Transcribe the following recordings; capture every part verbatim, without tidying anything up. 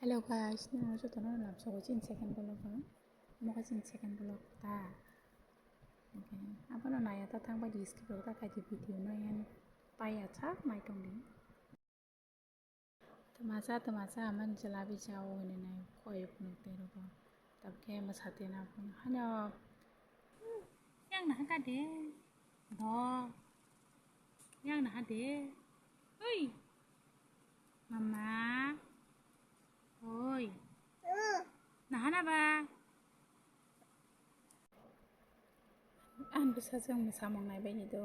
Hello guys, nini jotono lamsogo chini second vlog o. Omo khe chini second vlog ta. Okay, abono naiya ta thang bai di skip ta khaidi video no yan paiya sak nai tong di. Tama cha, tama cha, amani jalabi chao hwnwi nai koi phunuk tei rogo. Tabkhe mwsa tena phunuk hano. Yang naha ka de. Do. Yang naha de. Oi. Mama. Oi. Naha na ba. Ang bwsajwk mwsamung naibaini do.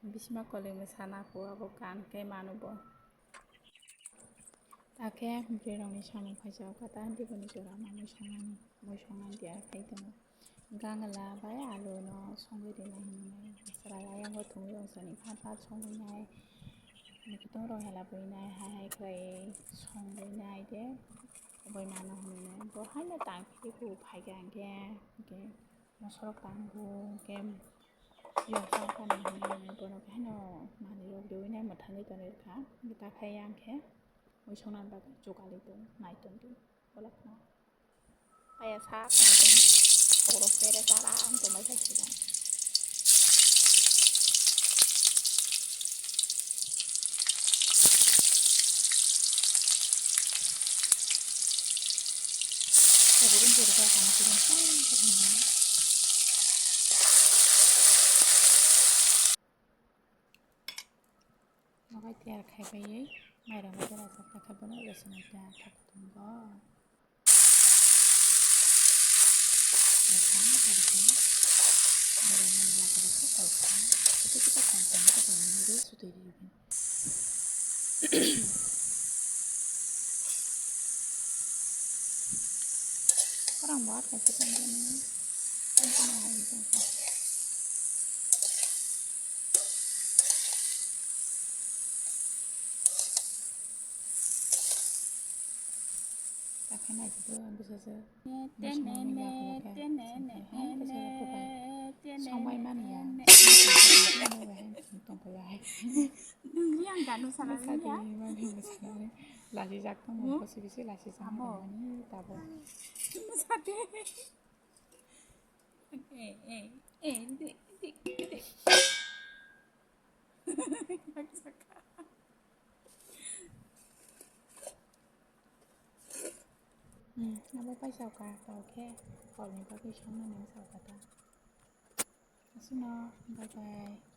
Bisima kolwi mwsana pho abo gan khe mano bo. Takhe bwrwirokni samung khaisa o kata biboni jora ma mui songnani, mui songnani dia khai tongo. Gangla bai alu no songwi rina hinwi chwrai ayang o thumui rok sani phat phat songwi nai. Mwkhwtwng rok hela bui nai hai hai khlai songwi nai de. Boi mano hinwi bo haino tang phili bo phaikha hwnkhe, hwnkhe mosorok tango hwnkhe yongsa phano hinwi bono haino manwirok riwi nai mwthangwi tonwi rwkha. Hwnkhe ta khai yang khe mui songna bagwi jugali tong nai tong di bolokno. Paya sak nai tong di. Borok tere chara ang tongbai khai sida. Nogai tiyar khai baiwi mairang bai jora jak ta khai bono rwchapnai ta thok tongo. Orang buat kayak gitu aja nih. Takha naithotok ang bwsajwk. Songbai mani ya. Tongkha ya hai. Nungni ang ganu sana liya. Lachijak tongmani, bisi bisi lachijak mani tabo. Masate. Eh, eh, eh, dik, dik, dik. Hmm, abo paisa ka, tao khe, kolni bagwi songna nang sao ka ta. Aswkno, bye bye.